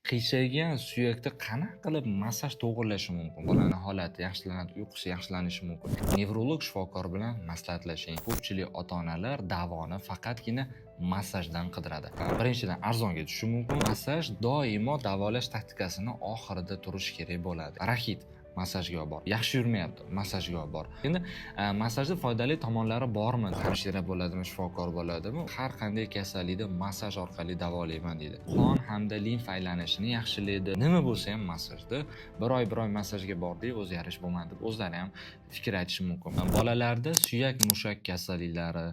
Qiyshaygan suyakda qanaqa qilib massaj to'g'irlashi mumkin? Bolani holati yaxshilanadi, uyqusi yaxshilanishi mumkin. Nevrolog shifokor bilan maslahatlashing. Ko'pchilik ota-onalar davoni faqatgina massajdan qidiradi. Birinchidan, arzonga tushishi mumkin. Massaj doimo davolash taktikasini oxirida turishi kerak bo'ladi. Raxit, massajga olib bor. Yaxshi yurmayapti, massajga olib bor. Endi massajni foydali tomonlari bormi? Hamshira bo'ladimi, shifokor bo'ladimi? Har qanday kasallikni massaj orqali davolayman deydi. Qon hamda limfa aylanishini yaxshilaydi. Nima bo'lsa ham massajda. Bir oy massajga bordik, o'zgarish bo'lmadi deb o'zlari ham fikr aytishi mumkin. Bolalarda suyak mushak kasalliklari,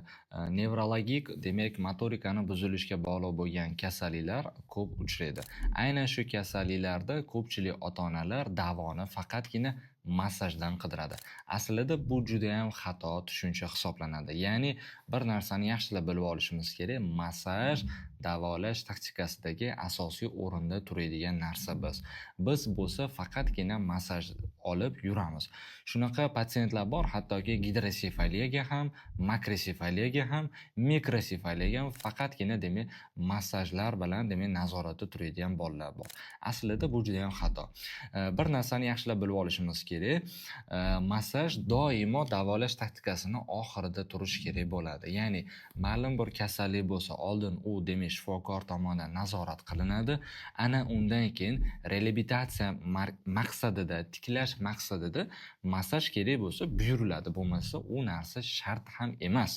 nevrologik, demak, motorikani buzilishiga bog'liq bo'lgan kasalliklar ko'p uchraydi. Aynan shu kasalliklarda ko'pchilik ota-onalar davoni faqatgina massajdan qidiradi. Aslida bu juda ham xato tushuncha hisoblanadi. Ya'ni bir narsani yaxshilab bilib olishimiz kerak. Massaj davolash taktikasidagi asosiy o'rinda turadigan narsa biz. Biz bo'lsa faqatgina massaj olib yuramiz. Shunaqa patsientlar bor, hattoki gidrosefaliyaga ham, makrosefaliyaga ham, mikrosefaliyaga ham faqatgina, demak, massajlar bilan, demak, nazoratda turadigan bolalar bor. Aslida bu juda ham xato. Bir narsani yaxshilab bilib olishimiz kerak. Massaj doimo davolash taktikasini oxirida turishi kerak bo'ladi. Ya'ni ma'lum bir kasallik bo'lsa, oldin u, demak, shifokor tomonidan nazorat qilinadi. Ana undan keyin reabilitatsiya maqsadida, tiklash maqsadida massaj kerak bo'lsa buyuriladi. Bo'lmasa u narsa shart ham emas.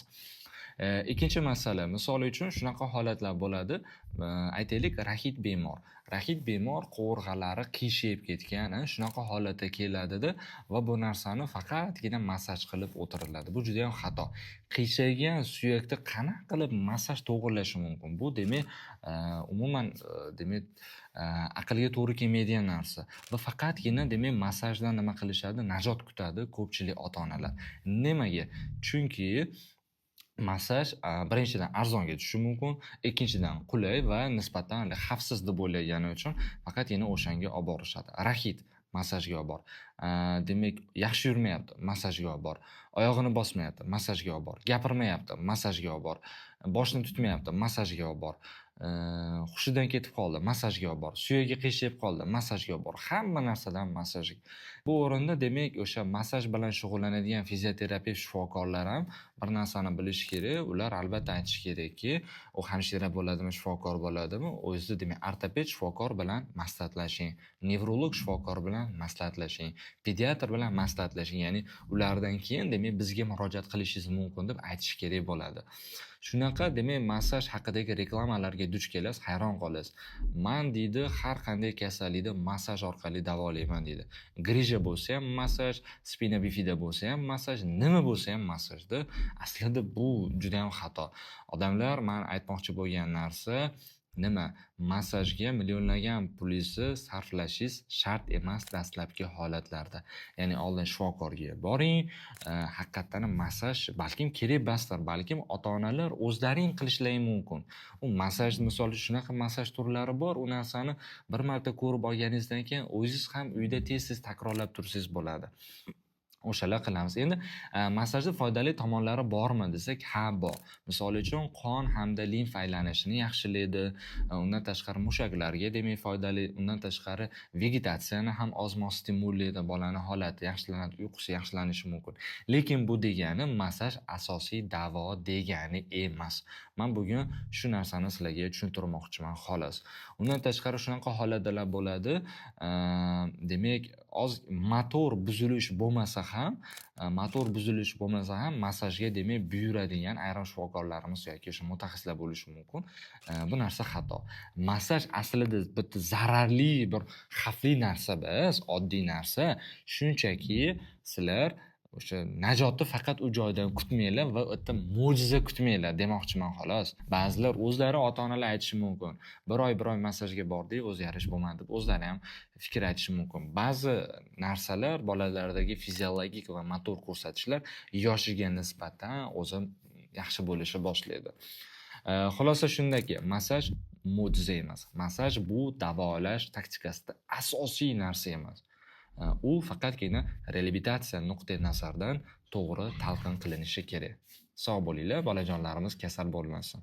Ikkinchi masala, misol uchun, shunaqa holatlar bo'ladi. Aytaylik, raxit bemor. Raxit bemor qovurg'alari qiyshayib ketgan, shunaqa holatda keladida va bu narsani faqatgina massaj qilib o'tiriladi. Bu juda ham xato. Qiyshaygan suyakda qanaqa qilib massaj to'g'irlashi mumkin? Bu, demak, umuman, demak, aqlga to'g'ri kelmaydigan narsa. Va faqatgina, demak, massajdan nima qilishadi? Najot kutadi ko'pchilik ota-onalar. Nimaga? Chunki massaj, birinchidan, arzonga tushishi mumkin, ikkinchidan, qulay va nisbatan xavfsiz deb o'ylagani uchun faqatgina o'shanga olib borishadi. Raxit, massajga olib bor. Demak, yaxshi yurmayapti, massajga olib bor. Oyog'ini bosmayapti, massajga olib bor. Gapirmayapti, massajga olib bor. Boshini tutmayapti, massajga olib bor. Hushidan ketib qoldi, massajga olib bor. Suyagi qiyshayib qoldi, massajga olib bor. Hamma narsadan massaj. Bu o'rinda, demak, o'sha massaj bilan shug'ullanadigan fizioterapevt shifokorlar ham bir narsani bilishi kerak. Ular albatta aytishi kerakki, u hamshira bo'ladimi, shifokor bo'ladimi, o'zi, demak, ortoped shifokor bilan maslahatlashing, nevrolog shifokor bilan maslahatlashing, pediatr bilan maslahatlashing. Ya'ni ulardan keyin, demak, bizga murojaat qilishingiz mumkin deb aytish kerak bo'ladi. Shunaqa, demak, massaj haqidagi reklamalarga duch kelasiz, hayron qolasiz. Man, deydi, har qanday kasallikni massaj orqali davolayman deydi. Грыжа bo'lsa ham massaj, спина bifida bo'lsa ham massaj, nima bo'lsa ham massajda. Aslida bu juda ham xato. Odamlar, man aytmoqchi bo'lgan narsa nima? Massajga millionlagan pulingizni sarflashingiz shart emas dastlabki holatlarda. Ya'ni oldin shifokorga boring, haqiqatdan ham massaj balkim kerak emasdir, balkim ota-onalar o'zlaring qilishlari mumkin. U massaj, misol uchun, shunaqa massaj turlari bor, u narsani bir marta ko'rib olganingizdan keyin o'zingiz ham uyda tez-tez takrorlab tursangiz bo'ladi. O'shalar qilamiz. Endi massajni foydali tomonlari bormi desak, ha, bor. Misol uchun, qon hamda limfa aylanishini yaxshilaydi. Undan tashqari mushaklarga, demak, foydali. Undan tashqari vegetatsiyani ham oz-moz stimullaydi, bolani holati yaxshilanadi, uyqusi yaxshilanishi mumkin. Lekin bu degani massaj asosiy davo degani emas. Man bugun shu narsani sizlarga tushuntirmoqchiman, xolos. Undan tashqari shunaqa holatlar bo'ladi, demak, oz motor buzilish bo'lmasa ham, massajga, demak, buyuradigan ayrim shifokorlarimiz yoki o'sha mutaxassislar bo'lishi mumkin. Bu narsa xato. Massaj aslida bitta zararli, bir xavfli narsa emas, oddiy narsa. Shunchaki sizlar o'sha najotni faqat u joydan kutmanglar va u yerda mo'jiza kutmanglar demoqchiman, xolos. Ba'zilar o'zlari, ota-onalar aytishi mumkin. Bir oy massajga bordik, o'zgarish bo'lmadi deb o'zlari ham fikr aytishi mumkin. Ba'zi narsalar, bolalardagi fiziologik va motor ko'rsatkichlar yoshiga nisbatan o'zi yaxshi bo'lishni boshlaydi. Xulosa shundaki, massaj mo'jiza emas. Massaj bu davolash taktikasida asosiy narsa emas. U faqatgina reabilitatsiya nuqtai nazaridan to'g'ri talqin qilinishi kerak. Sog' bo'linglar, bolajonlarimiz kasal bo'lmasin.